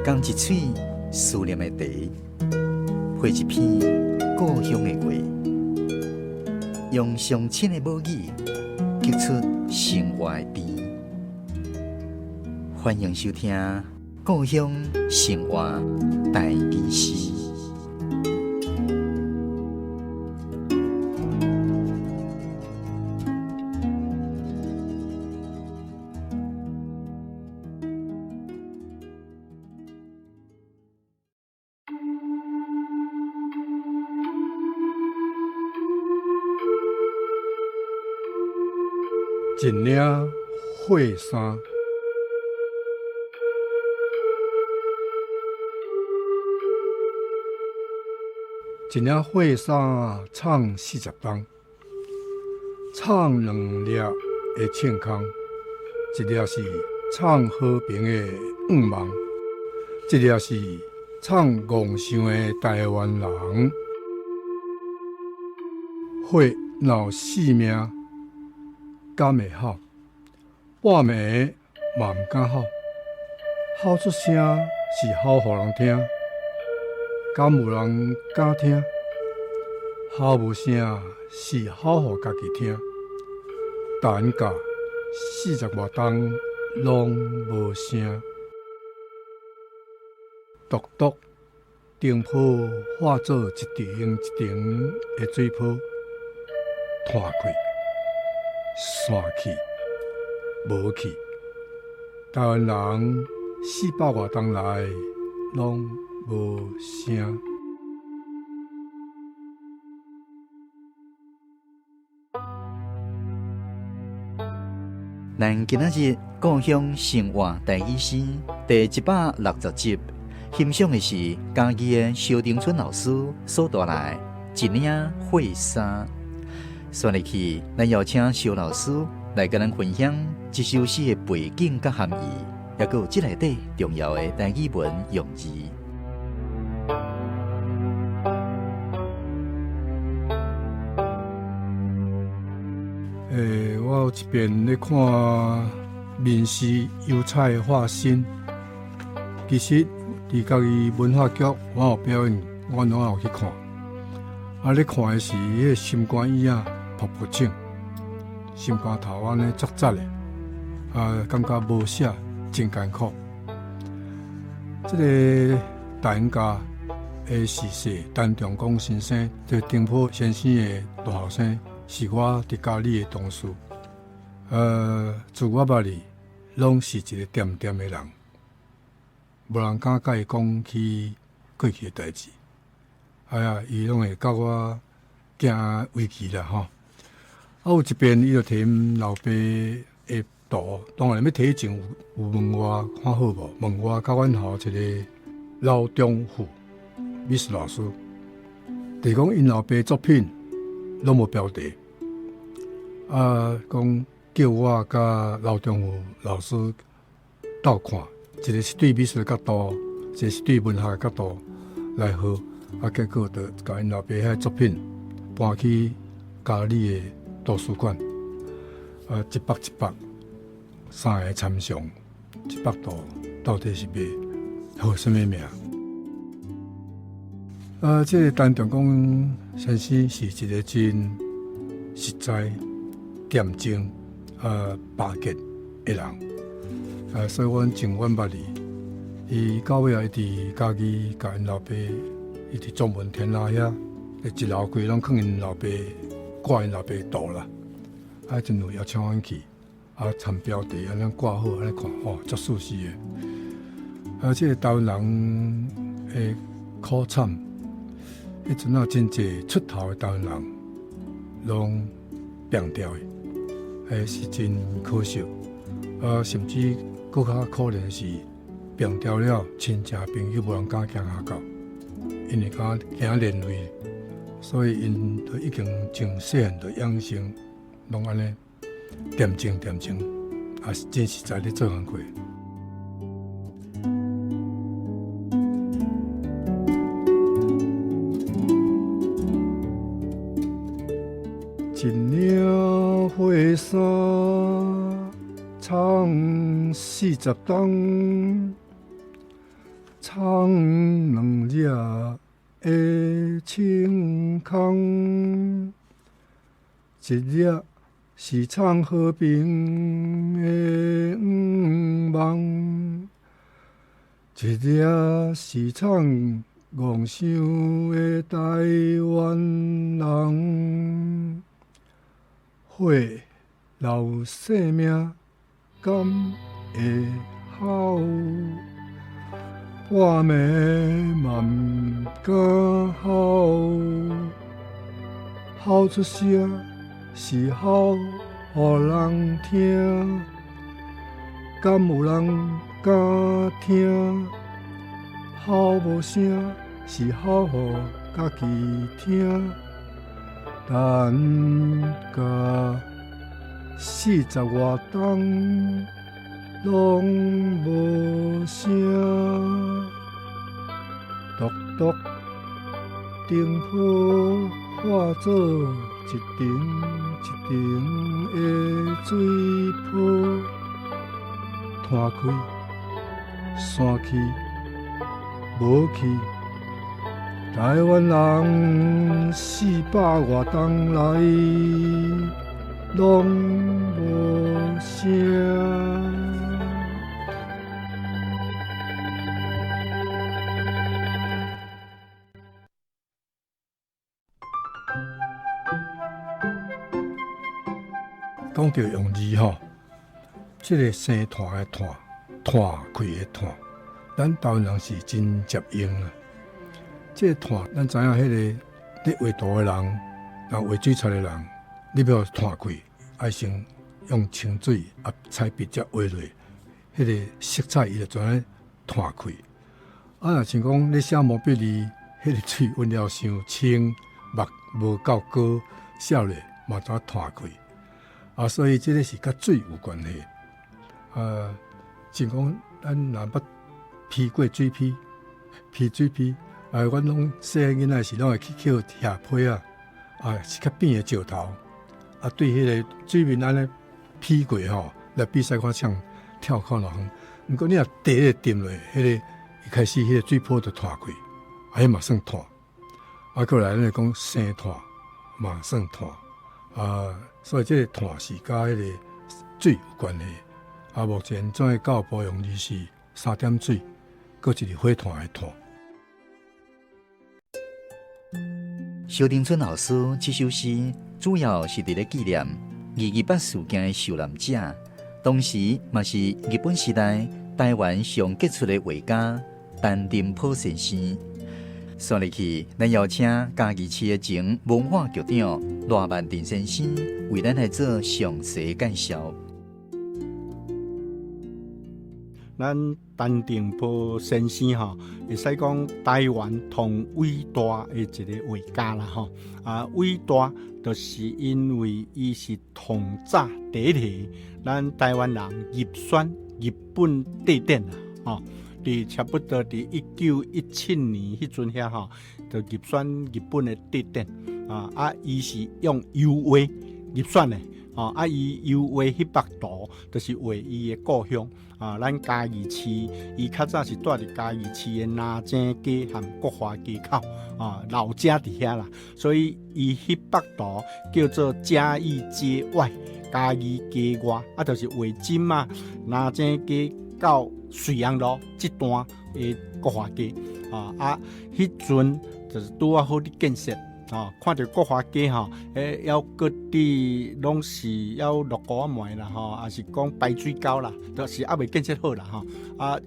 仝一喙思念的茶，配一篇故鄉的話，用上親的母語，激出生活的甜。歡迎收聽《故鄉生活台語詩》。一領血衫，一領血衫藏40冬，藏兩粒的銃空，一粒是藏和平的願望，一粒是藏戇想的台灣人。血若有性命，敢會吼？半暝嘛毋敢吼，吼出聲是吼予人聽，敢有人敢聽？吼無聲是吼予家己聽。等甲40外冬攏無聲，獨獨燈泡化做一層一層的水泡，湠開。散去，無去。台灣人400外冬來攏無聲。咱今仔日故鄉生活台語詩第160集，欣賞的是嘉義的蕭長春老師所帶來的一領血衫。紲入去，咱邀請蕭老師來佮咱分享這首詩的背景佮含義，抑閣有這內底重要的台語文用字。我有一遍咧看《民視油彩畫心》，其實佇家己文化局我有表演，我攏有去看。啊！咧看的時，彼個心肝椅仔噗噗衝，心肝頭按呢扎扎的，啊，感覺無寫真艱苦。這个大家的逝世，陳長公先生，這個丁坡先生的大後生，是我佇家裡的同事。自我捌伊，攏是一个恬恬的人，無人敢佮伊講起過去的代誌。哎呀，伊攏會教我驚危機啦吼。啊，有一遍，伊就提𪜶老爸的圖，當然欲提前有問我看好無？問我佮阮校一个劉中富美術老師，就是講𪜶老爸作品攏無標題，啊，講叫我佮劉中富老師鬥看，一個是對美術的角度，一個是對文學的角度來學。啊，結果就共𪜶老爸彼作品搬去家裡的圖書館，啊，一幅一幅三个參詳，這幅圖到底是賣予啥物名？啊，這個陳長公先生是一個真實在、恬靜、巴結的人，啊，所以阮真阮捌伊。伊到尾仔伊佇家己共𪜶老爸。伊佇中門天仔遐，一樓櫃攏囥𪜶老爸掛𪜶老爸圖啦。啊，彼陣有邀請阮去，啊，參標題按呢掛好，按呢看，哦，足舒適的。啊，這个台灣人的苦慘，彼陣仔真濟出頭的台灣人，攏拚掉去，彼是真可惜。啊，甚至閣較可憐是拚掉了，親戚朋友無人敢行遐到。因為敢驚連累，所以𪜶都已經從細漢就養成，攏按呢恬靜恬靜，也是真實在咧做工課。一領血衫藏40冬。藏兩隻的星空，一粒是藏和平的願望，一粒是藏戇想的台灣人。火留生命，敢會吼？半暝嘛毋敢吼，吼出聲是吼予人聽，敢有人敢聽？吼無聲是吼予家己聽，等甲四十外冬攏無聲，獨獨燈泡化做一層一層的水泡，攤開散去無去，台灣人四百外冬來攏無聲。講到用字吼，這個生炭的炭，炭開的炭，咱台灣人是真捷用啊。這個炭，咱知影彼個咧畫圖的人，人畫水彩的人，你欲炭開，愛先用清水啊彩筆才畫落，彼個色彩伊就怎樣炭開。啊，若像講你寫毛筆字，彼個水溫了傷清，墨無夠高，寫落嘛怎炭開。啊，所以這個是佮水有關係。啊，像講咱若捌批過水批，批水批，啊，阮攏細漢囡仔時攏會去抾鐵批啊，啊，是較扁的石頭，啊，對彼個水面按呢批過吼，來比賽看誰跳較偌遠。毋過你若底咧沉落，彼個一開始彼個水泡就湠開，啊，彼嘛算炭。啊，閣來咱會講生炭嘛算炭，啊。所以這個炭是佮彼個水有關係。啊，目前怎會教育部用字是三點水，閣一個火炭的炭。蕭廷春老師這首詩主要是佇咧紀念二二八事件的受難者，同時嘛是日本時代台灣上傑出的畫家陳澄波先生。紲入去，咱邀請嘉義市的前文化局長賴萬振先生為咱來做詳細介紹。咱陳澄波先生吼，會使講台灣上偉大的一個畫家啦吼。啊，偉大就是因為伊是上早第一個咱台灣人入選日本帝典啦吼。佇差不多佇1917年彼陣遐吼，就入選日本的帝典啊！啊，伊是用油畫入選的，哦啊，伊油畫彼幅圖，就是畫伊的故鄉啊，咱嘉義市，伊較早是住佇嘉義市的南井街和國華街口啊，老家佇遐啦，所以伊彼幅圖叫做嘉義街外，嘉義街外，啊，就是畫今嘛南井街到瑞安路這段的國華街啊，啊，彼陣就是拄仔好佇建設啊，看著國華街吼，彼猶閣佇攏是猶落雨仔暝啦吼，抑是講排水溝啦，就是猶未建設好啦吼。啊，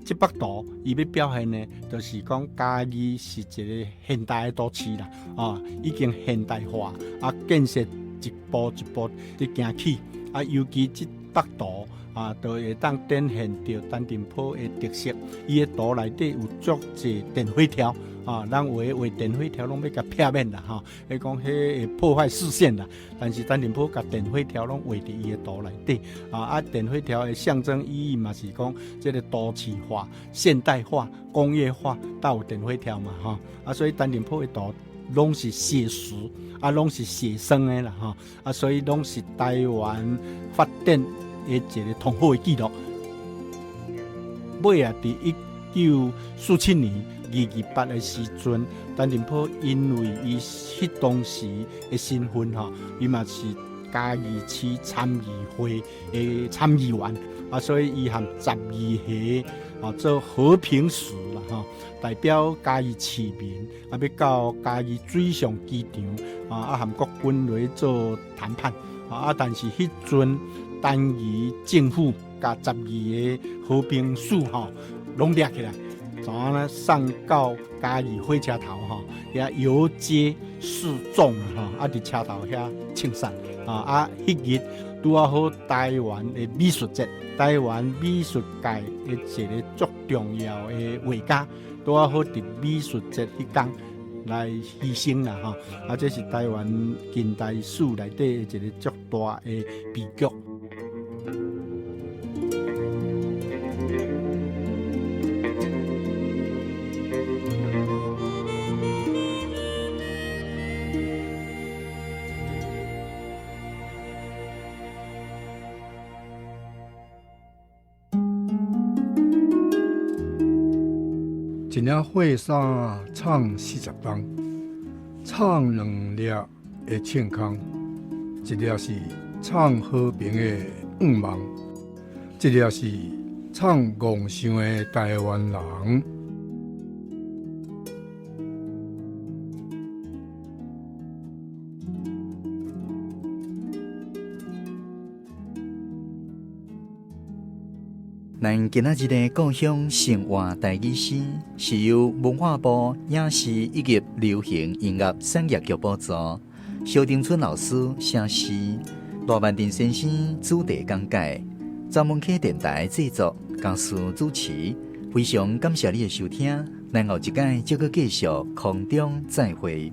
這幅圖伊欲表現的，就是講嘉義是一個現代的都市啦，啊，已經現代化，啊，建設一步一步佇行起，啊，尤其這幅圖。啊，就會當展現著陳澄波的特色。伊的圖內底有足濟電火條，啊，人有的畫電火條攏欲共避免啦，吼，彼講彼會破壞視線啦。但是陳澄波共電火條攏畫佇伊的圖內底，啊啊，電火條的象徵意義嘛是講這個都市化、現代化、工業化，都有電火條嘛，吼。啊，所以陳澄波的圖攏是寫實，啊，攏是寫生的啦，吼。啊，所以攏是台灣發展的一個上好的記錄。尾啊，佇一1947年228的時陣，陳澄波因為伊彼當時的身份吼，伊嘛是嘉義市參議會的參議員啊，所以伊和十二個啊做和平使啦吼，代表嘉義市民啊，欲到嘉義水上機場啊，啊和國軍來做談判啊，但是彼陣陳儀政府共十二個和平使吼攏掠起來，怎啊送到嘉義火車頭吼，遐遊街示眾吼，啊佇車頭遐槍殺啊！啊，彼日拄仔好台灣的美術節，台灣美術界的一個足重要的畫家，拄仔好佇美術節彼工來犧牲啦吼！啊，這是台灣近代史內底一個足大的悲劇。一領血衫藏40冬，藏兩粒的銃空，一粒是藏和平的願望，一粒是藏戇想的台灣人。咱今仔日的故鄉生活台語詩，是由文化部影視以及流行音樂產業局補助，蕭丁春老師寫詩，賴萬鎮先生主題講解，曾文溪電台製作，江思主持。非常感謝你的收聽，咱後一擺再閣繼續空中再會。